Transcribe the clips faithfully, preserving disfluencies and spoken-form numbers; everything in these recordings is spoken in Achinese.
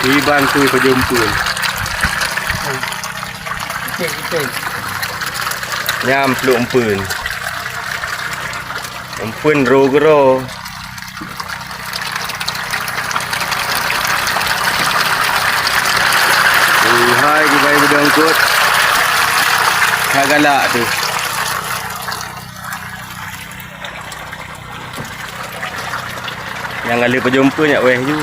Iban tui pajôh eumpeuen. Nyan pluek eumpeuen. Eumpeuen ro keudroe. Hai, dibai beudôh eungkôt. Ka galak teuh. Nyang galak pajôh eumpeuen nyak wéh ju.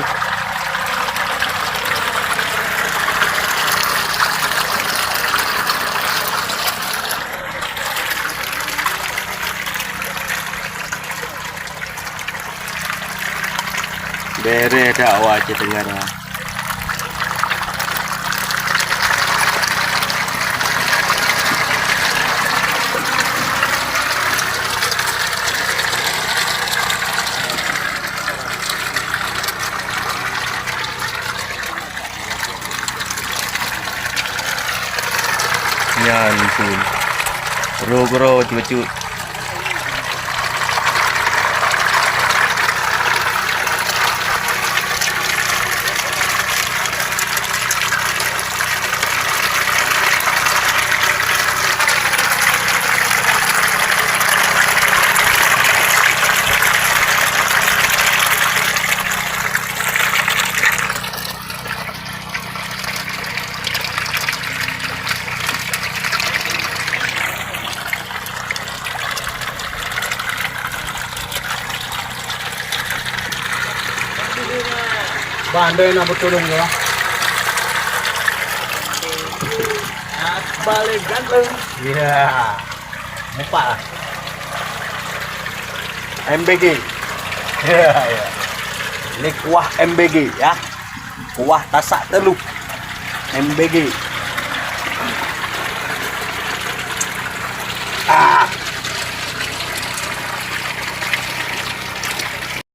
Bèrèh that wa Aceh Tenggara. Nyan pun. Ro keudroe cut-cut. Bah, andai na beutulông nyoe. Balik ganteng. Ya. Mupat lah. M B G. Ya, ya. Ni kuah M B G ya. Kuah tasak teuluk. M B G. Ah,